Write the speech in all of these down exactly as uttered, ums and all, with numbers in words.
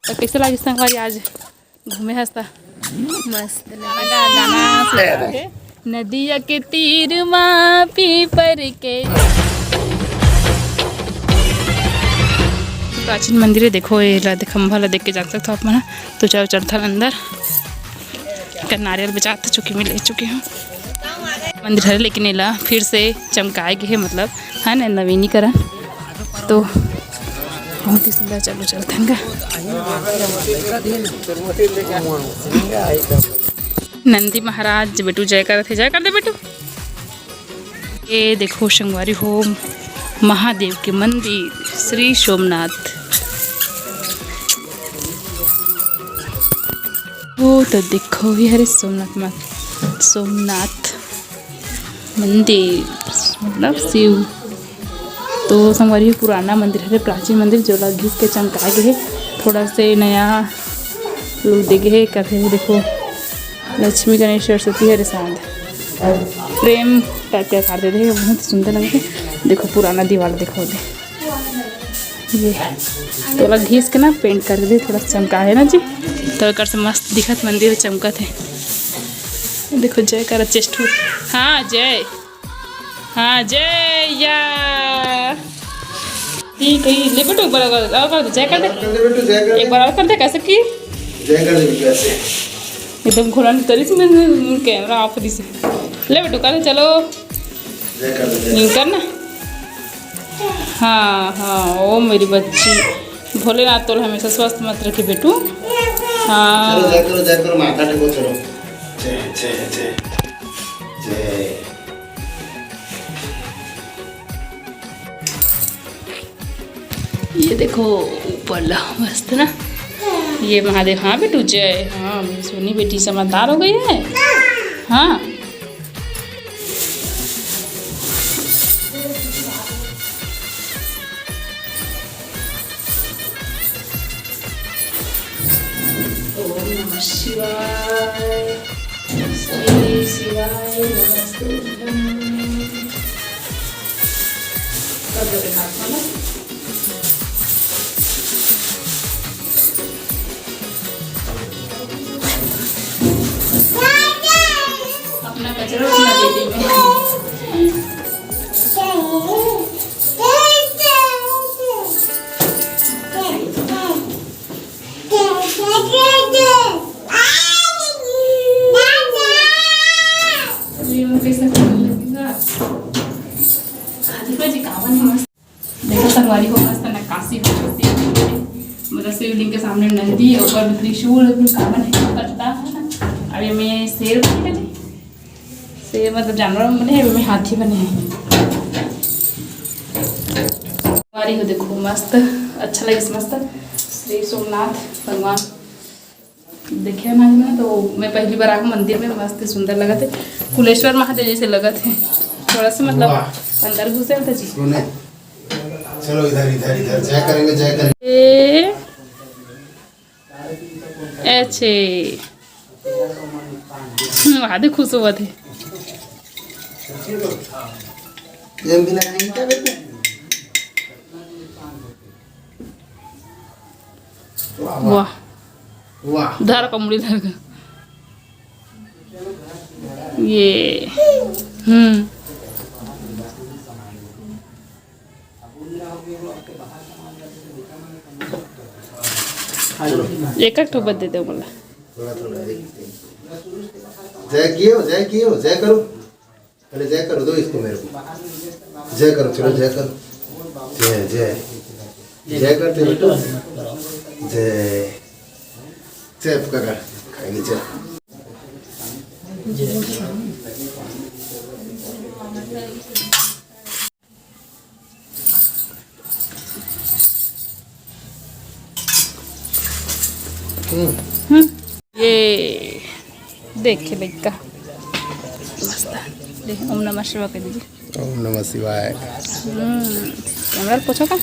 तो कैसे लागिस संगवारी आज घूमे हस त? मस्त लगे। गाना, गाना सुना के। नदिया के तीर मा पीपर के। प्राचीन मंदिर हे, देखो ये ला, खंभा ला देख के जान सकथो आप मन। तो चलो चलथन अंदर। एकर नारियल बेचात, चूंकि मैं ले चुकी हूँ। मंदिर हरे, लेकिन एला फिर से चमकाए गे हे, मतलब है ना, नवीनीकरण। तो बहुत ही सुंदर। चलो चलथन गा। नंदी महाराज बेटू जय करत हे, जय कर दे बेटू। ये देखो संगवारी हो, महादेव के मंदिर श्री सोमनाथ। वो तो देखो, ये हरे सोमनाथ मा-, सोमनाथ मंदिर, मतलब शिव। तो संगवारी हो, पुराना मंदिर हरे, प्राचीन मंदिर, जो ला घिस के चमका गे हे, थोड़ा से नया look दे गे हे। कथे देखो, लक्ष्मी गणेश सरस्वती हरे साथ, frame type के काट दे हे, बहुत सुंदर लगे हे। देखो पुराना दीवार देखो दे, ये थोड़ा घिस के ना paint कर दे, थोड़ा चमका हे ना जी, तो एकर से मस्त दिखत, मंदिर चमकत हे। देखो जय कर चेस्ट। हाँ जय, हाँ जय या। ठीक है, ले बेटू, एक बार और, और कर दे, जय कर दे। कर दे बेटू, जय कर दे। एक बार और कर दे, कैसे की? जय कर दे बेटू, ऐसे। एकदम घोड़ा तरीस में camera off दिस। ले बेटू, कर दे, चलो। जय कर दे, जय। यूं करना। हाँ, हाँ, ओ मेरी बच्ची, भोलेनाथ तोला हमेशा स्वस्थ मत रखे बेटू। हाँ। चलो, जय करो, जय करो, माथा टेको, चलो। जय, जय, जय। जय। ये देखो ऊपर ला मस्त ना, ये महादेव। हाँ बेटू जय। हाँ मेरी सोनी बेटी समझदार हो गई है। हाँ। ओम नमः शिवाय, श्री शिवाय नमस्तुभ्यं। कर दो हाथ वाला। अपना कचरा उठा दे दे मैं। ये वो कैसा खाने लगेगा? देखो जी, कावन है मस्त। देखो संगवारी हो, मस्त नक्काशी हो गई शिवलिंग के। मतलब शिवलिंग के सामने नंदी, ऊपर में त्रिशूल, ऊपर कावन है, पत्ता है ना। अब ये में शेर बने हैं जी। शेर मतलब जानवर बने हैं, में हाथी बने हैं। संगवारी हो देखो, मस्त अच्छा लगे, मस्त श्री सोमनाथ भगवान। देखे ना मैं, तो मैं पहली बार आऊँ मंदिर में, मस्त सुंदर लगत हे, कुलेश्वर महादेव जैसे लगत हे। थोड़ा सा मतलब वाह। अंदर घुसे तो जी। सुने, चलो इधर, इधर, इधर, जय करेंगे, जय करेंगे। ए, अच्छे। हम्म, आदि खुश होवत हे। ये भी लगाएंगे क्या बेटा? वाह। वाह। धर का मुड़ी धर का। ये। हम्म। एक एक ठो बद दे दो बोला। थोड़ा थोड़ा एक। जय कियो, जय कियो, जय करो। पहले जय करो, दो इसको मेरे को। जय करो, चलो जय करो। जय, जय। जय करते बेटो। जय। जय आपका घर। खाएगी जय। हम्म। हम्म, ये देखे लइका मस्त। देख, ओम नमः शिवाय कह दीजिए। ओम नमः शिवाय। हम्म, कैमरा पोछो का?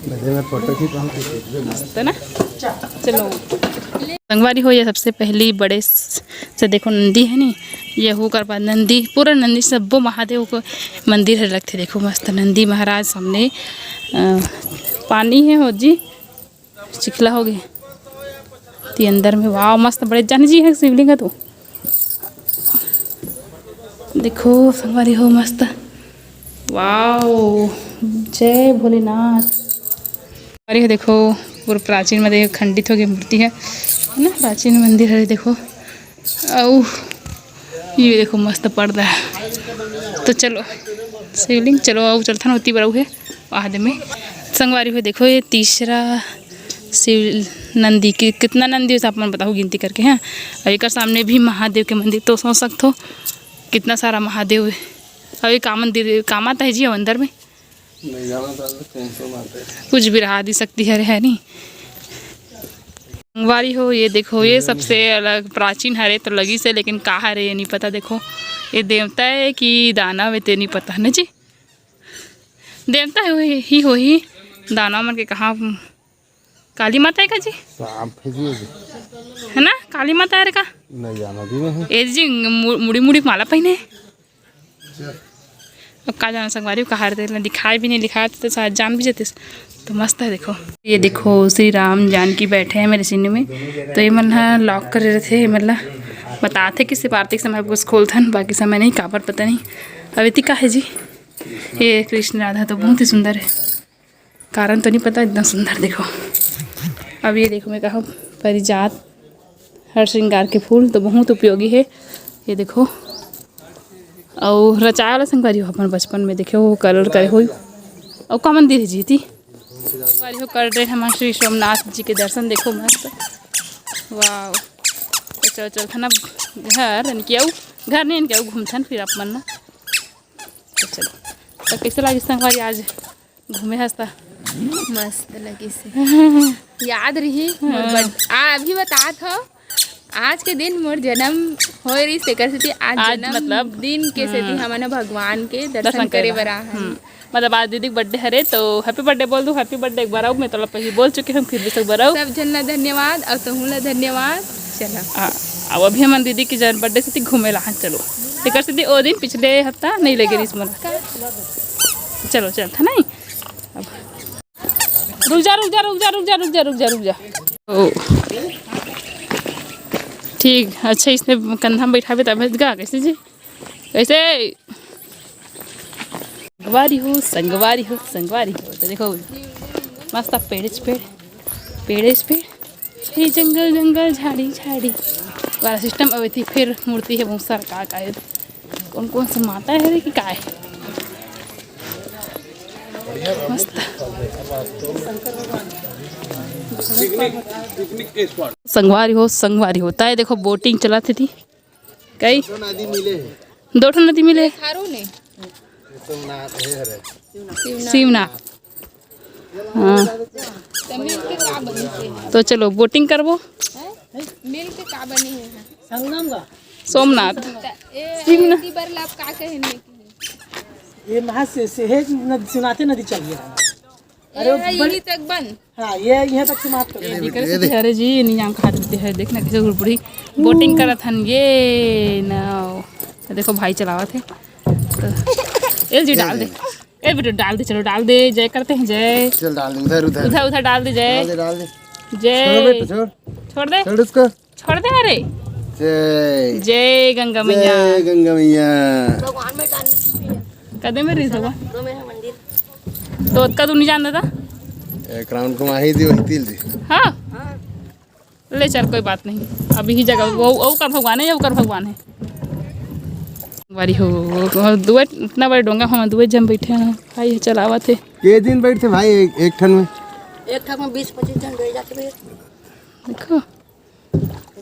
मैं फोटो खींच रहा हूँ। मस्त ना? चलो। संगवारी हो, ये सबसे पहली बड़े स-, से देखो नंदी है नी, ये ओकर बाद नंदी, पूरा नंदी सब्बो महादेव को मंदिर है लगथे। देखो मस्त नंदी महाराज सामने, अ, पानी है हो जी। चिखला हो गे। ती अंदर में, वाह, मस्त बड़े जान जी हे शिवलिंग ह तो। देखो संगवारी हो, मस्त। वाह, जय भोलेनाथ। अरे देखो, पूरा प्राचीन में देखो, खंडित हो गे मूर्ति हे, हे ना, प्राचीन मंदिर हे। देखो, अउ ये देखो मस्त पर्दा हे। तो चलो शिवलिंग, चलो अउ चलथन ओती बर, अउ हे आदमी। संगवारी हो देखो, ये तीसरा शिव नंदी के, कितना नंदी हे आप मन बताहू गिनती करके, हैं। अउ एकर सामने भी महादेव के मंदिर, तो सोच सकथो कितना सारा महादेव हे। अउ ये का मंदिर, का माता हे जी अंदर में? नहीं जाना था, कौन सा माता है? कुछ भी रहा दी सकती हे, हे नी? संगवारी हो, ये देखो, ये सबसे अलग प्राचीन हरे तो लगिस हे, लेकिन का हरे ये नहीं पता। देखो, ये देवता हे कि दानव हे, ते नहीं पता ना जी। देवता हे, वही ही होही। दानव मन के कहाँ, काली माता हे का जी? सांप हे जी, ये जी। हे ना, काली माता हे रे का? नहीं जाना दी नहीं। ए जी, मु-, मुड़ी मुड़ी माला पहिने। अब का जाना संगवारी, कहा रहिथे, दिखाए भी नहीं, दिखाए तो शायद जान भी जाते। तो मस्त हे, देखो, ये देखो, श्री राम जानकी बैठे हे मेरे सीने में। तो ये मन ह लॉक करे रहिथे, ये मन ला बताथे कि सिर्फ आरती के समय कुछ खोलथन, बाकी समय नहीं, काबर पता नहीं। अब एती का हे जी, ये कृष्ण राधा तो बहुत ही सुंदर हे। कारण तो नहीं पता, इतना सुंदर देखो। अब ये देखो, मैं कहा, परिजात हर श्रृंगार के फूल तो बहुत उपयोगी हे। ये देखो, अउ रचाए वाला संगवारी हो, अपन बचपन में देखे हो, कलर करे हो। अउ का मंदिर हे जी एती? संगवारी हो, कर रहे हम श्री सोमनाथ जी के दर्शन। देखो मस्त, वाह। तो चल, चल, खाना घर यानी कि अउ घर नहीं, यानी कि अउ घूमथन फिर आप मन ना। तो चलो, तो कैसे लागिस संगवारी आज घूमे हस त? मस्त लगिस हे। याद रही मोर हाँ। बड-, आ, अभी बतात हव, आज के दिन मोर जन्म होए रहिस, तेकर सेती आज आज जन्म मतलब दिन के सेती हम्म। हमन ह भगवान के दर्शन दर्शन करे करे बर बर आए हन। हम्म। मतलब आज दीदी के बर्थडे हरे, तो हैप्पी बर्थडे बोल दू, हैप्पी बर्थडे एक बार अउ, मैं तोला पहले बोल चुके हूँ, फिर भी एक बार अउ। सब झन ला धन्यवाद अउ तहूँ ला धन्यवाद। चला। हाँ, अब अभी हमन दीदी के जन्म बर्थडे सेती घूमे ला हन, चलो। तेकर सेती ओ दिन पिछले हफ्ता नहीं लेगे रहिस मोला। चलो, चलथन नहीं। अब रुक जा, रुक जा, रुक जा, रुक जा, रुक जा, रुक जा, रुक जा। ओ। ठीक, अच्छा, इसने कंधा में बैठाबे तब गा, कैसे जी? कैसे? संगवारी हो, संगवारी हो, संगवारी हो। तो देखो, मस्त पेड़ेच पेड़, पेड़ेच पेड़, ये जंगल, जंगल, झाड़ी, झाड़ी वाला सिस्टम। अब एती फिर मूर्ति हे बहुत सारा, का, का हे, कौन, कौन से माता हे रे कि का हे? मस्त। संगवारी हो, संगवारी हो, ताए देखो, बोटिंग चलत हे ती। कई? दो ठो नदी मिले हे। दो ठो नदी मिले हे। थारू ने। शिवनाथ हे हरे। शिवनाथ। शिवनाथ। हाँ। तो मिल के का बने हे? तो चलो, बोटिंग करबो। हैं? मिल के का बने हे? संगम का। सोमनाथ। त ए, शिवनाथ। एती बर ला आप का कहेन? ये महा से, से हे नद-, शिवनाथे नदी चल गया। अरे, अरे, वो ये बड़ी यहीं तक बन। हाँ, ये यहाँ तक समाप्त हो गया। ये देख, एकर ये से देख। अरे जी, नहीं जान कहा देते हैं, देखना कैसे गुड़बुड़ी बोटिंग करत हन, ये नाव। देखो भाई चलावत हे। तो, ए जी, डाल दे। ए बेटा, डाल दे, चलो, डाल दे, जय करते हैं, जय। चल, डाल दे, उधर, उधर। उधर, उधर डाल दे, जय। डाल दे, डाल दे। जय। छोड़ बेटा, छोड़। छोड़ दे। छोड़ उसको। छोड़ दे ना रे। जय। जय गंगा मैया। जय गंगा मैया। कदे में रही था? तो कद नहीं जानता था? एक राउंड घुमा ही दी, वही तिल दी। हाँ? ले चल, कोई बात नहीं। अब यही जगह वो, वो कर भगवान है या वो कर भगवान है? बारी हो, वो दुए, इतना बड़े डोंगा हम दुए जन बैठे हैं, भाई चलावत है। के दिन बैठते भाई एक, एक ठन में? एक ठन में बीस पच्चीस जन बैठ जाते भैया। देखो।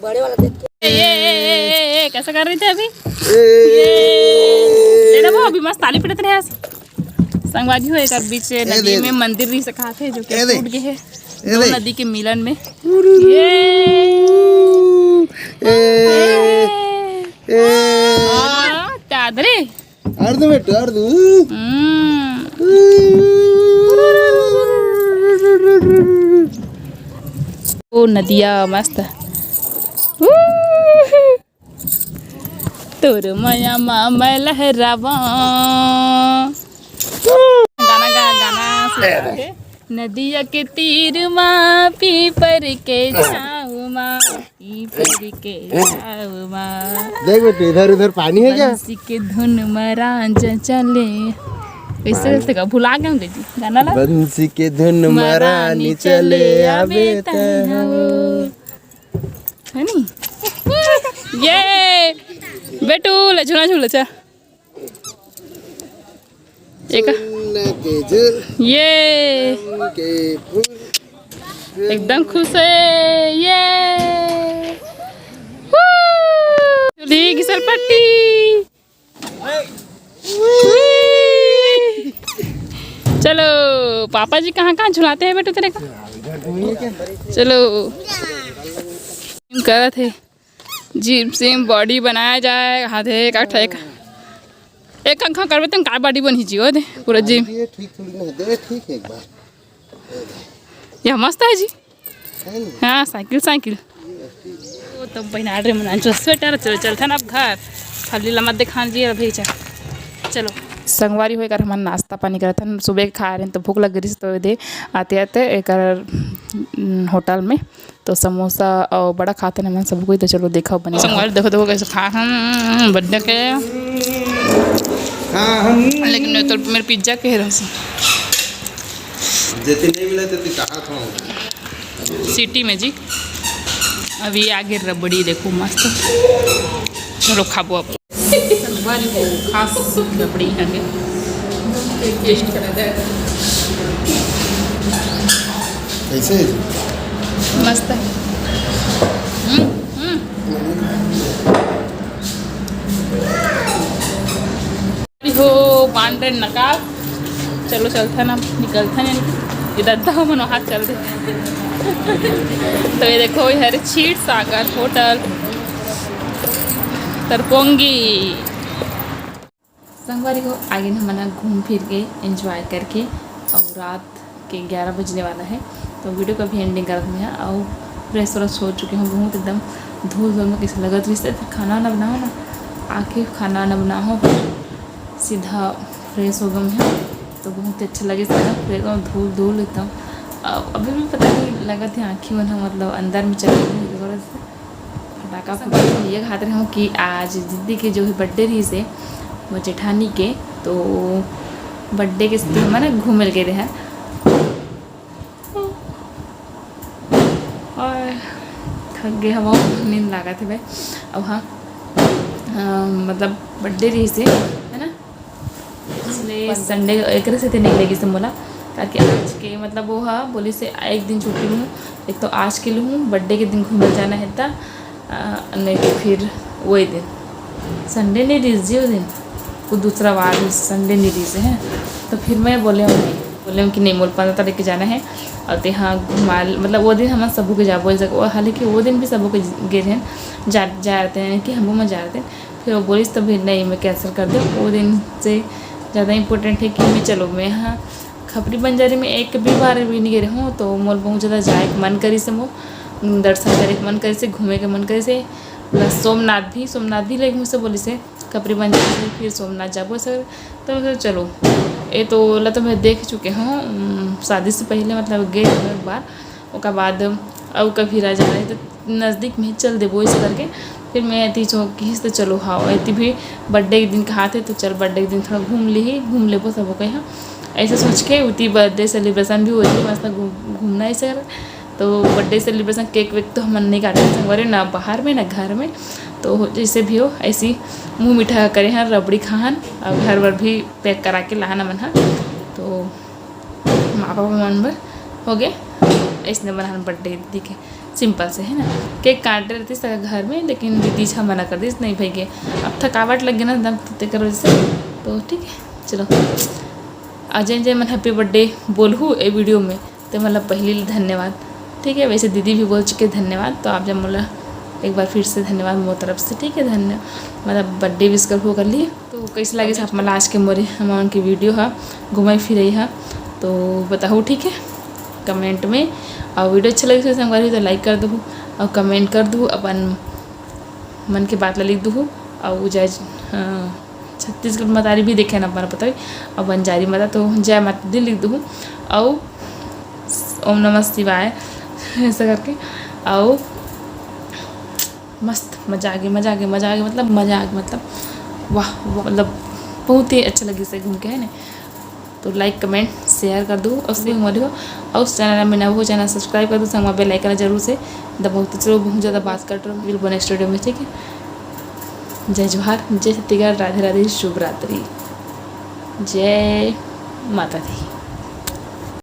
बड़े वाला देख के। ए, ए, ए, ए, ए, ए, कैसा कर रही थी अभी? ए। ये। तेरा वो अभी मस्त ताली पीटत रहे। संगवारी हो, एकर बीच ए नदी दे। में मंदिर भी सखात है, जो कि ए दे। टूट गए है। ए दो दे। नदी के मिलन में। उरुरु। ये। ए। ए। ए। आ, चादरे। अर्ध में अर्ध। हम्म। ओ नदिया मस्त। तोर मया मा मैं लहरावा। गाना गा, गाना सुना के। नदिया के तीर मा, पीपर के छाँव मा, पीपर के छाँव मा। देख बेटी, इधर उधर पानी है क्या? बंसी के धुन मा रांझा चले। कैसे चलथे का? भुला गए हम जी गाना ला। बंसी के धुन मा रानी चले आबे तहाँ। है नी? ये बेटू ले झूला झूल चा। एक सोना के झूल ये के फूल। एकदम खुश है ये। Woo! झूली घिसल पट्टी। Woo! चलो, पापा जी कहाँ कहाँ झुलाते हैं बेटू तेरे को? चलो, करत है। जिम सिम बॉडी बनाया जाए, हाथे एक ठा एक, एक अंखा करबे त का बॉडी बनही जी, ओ दे पूरा जिम। ये ठीक थोड़ी ना दे, ठीक है एक बार। यह मस्त है जी। है ना? हाँ, साइकिल, साइकिल। ओ, तो पहना रे मना जो स्वेटर, चलो चलथन अब घर। खाली लमत देखान जी अभी चल। चलो। संगवारी हो, एकर हमन नाश्ता पानी करत हन। सुबह के खाए रहन तो भूख लग रही, तो दे आते आते एकर, उम, होटल में तो समोसा और बड़ा खाते हैं हमन सब कोई। तो चलो देखो बने। संगवारी देखो, देखो कैसे खा हम बर्थडे के। हाँ, हम लेकिन मैं तो मेरे पिज्जा कह रहा हूँ। जैसे नहीं मिला तो कहा खाऊंगा। सिटी में जी। अभी आगे रबड़ी देखो मस्त। चलो खाबो अब। संगवारी हो, खास रबड़ी यहाँ के। टेस्ट करा जाए। कैसे है जी? मस्त है। हम्म, हम्म। हो पांडे नकाब। चलो चलथन अब, निकलथन। ये दद्दा मन हाथ चल दे। तो ये देखो, ये हरे क्षीर सागर होटल तरपोंगी। संगवारी हो, आगे न हमन ह घूम फिर के एंजॉय करके, और रात के ग्यारह बजने वाला है, तो वीडियो का भी एंडिंग करत में है। और फ्रेश व्रेश हो चुके हूँ, बहुत एकदम धूल धूल में कैसे लगत रहिस। फिर खाना वाना बनाओ ना, आके खाना वाना बनाओ, फिर सीधा फ्रेश हो गए हैं, तो बहुत ही अच्छा लगे सारा फ्रेश और धूल धूल एकदम। अब अभी भी पता नहीं लगत है, आँखी मन ह मतलब अंदर में चल रही है। फटाका फटाका ये खात रहे हूँ कि आज दीदी के जो है बर्थडे रही से, वो जेठानी के, तो बर्थडे के दिन हमन घूमे गए रहे। और थक गए हवा, नींद लागत है भाई। अब हाँ, अ, मतलब बर्थडे रही से, है ना, इसलिए संडे एकरे से नहीं लगी से मोला, ताकि आज के मतलब वो हा बोली से एक दिन छुट्टी लूँ, एक तो आज के लूँ, बर्थडे के दिन घूमे जाना है ता, अ, नहीं तो फिर वही दिन संडे नहीं रिहिस जी, वो दिन वो दूसरा वार संडे नहीं रिहिस है। तो फिर मैं बोले हूँ, बोले हूँ कि नहीं, मोला पंद्रह तारीख के जाना है और तेहा घुमा, मतलब वो दिन हम सबो के जाबो, जगह वो, हालांकि वो दिन भी सबो के गे रहे, जा, जा रहे हैं कि हम मैं जा रहे थे। फिर वो बोलिस तो फिर नहीं, मैं कैंसिल कर दे। वो दिन से ज़्यादा इम्पोर्टेंट है कि मैं, चलो मैं हाँ खपरी बंजारी में एक भी बार भी नहीं गए रहूँ, तो मोर बहुत ज़्यादा जाए के मन करी से, मोर दर्शन करे के मन करी से, घूमे के मन करी से। प्लस सोमनाथ भी, सोमनाथ भी ले घूम से बोली से खपरी बंजारी से फिर सोमनाथ जाबो सर। तो मैं सोचा, चलो ये तो ओला तो मैं देख चुके हूँ, उम, शादी से पहले मतलब गए हूँ एक बार, ओकर बाद अउ कभी रह जाए तो नज़दीक में ही चल देबो ऐसे करके। फिर मैं एती चौक किहिस तो चलो हाँ, एती भी बर्थडे के दिन कहात हे तो चल बर्थडे के दिन थोड़ा घूम ली, घूम लेबो सबो कहीं। ऐसे सोच के उती बर्थडे सेलिब्रेशन भी हो जाए, मस्त घूम-, घूमना ऐसे कर। तो बर्थडे सेलिब्रेशन केक वेक तो हमन नहीं काटे संगवारी, ना बाहर में ना घर में। तो जैसे भी हो ऐसी मुँह मीठा करे हैं, रबड़ी खाहन और घर वर भी पैक करा के लाहन हमन हा। तो माँ पापा मन बर हो गए। ऐसने बनान बर्थडे दीदी के सिंपल से, है ना। केक काटे रहती सका घर में, लेकिन दीदी झा मना कर दी, नहीं भाई के अब थकावट लग गई ना एकदम, तो तेकर वजह से। तो ठीक है, चलो। आ जेन जेन मन हैप्पी बर्थडे बोलहू ए वीडियो में, तो मतलब पहली ले धन्यवाद। ठीक है, वैसे दीदी भी बोल चुके धन्यवाद, तो आप जब मोला एक बार फिर से धन्यवाद मोर तरफ से। ठीक है, धन्य मतलब बर्थडे विश कर हो कर लिए। तो कैसे लगे आप मन ला आज के मोरे हमन के वीडियो हा, घुमाई फिराई हा, तो बताहू ठीक है कमेंट में। और वीडियो अच्छा लगे तो संगवारी तो लाइक कर दहू और कमेंट कर दहू, अपन मन के बात ला लिख दहू। और जय, हाँ, छत्तीसगढ़ मतारी भी देखे ना अपन पता ही, और बंजारी माता तो जय माता दी लिख दहू। और ओम नमः शिवाय ऐसा करके। अउ मस्त मजा आ गया, मजा आ गया, मजा आ गया, मतलब मजा आ गया, मतलब वाह, वाह, मतलब बहुत ही अच्छा लगी से घूम के, है ना। तो like, comment, share कर दो और से हमारे हो। और उस चैनल में नवा हो, चैनल subscribe कर दो, संगमा bell icon जरूर से दबाओ। तो चलो, बहुत ज़्यादा बात कर रहा हूँ, मिलबो next video में, ठीक है। जय जोहार, जय छत्तीसगढ़, राधे राधे, शुभ रात्रि, जय माता दी।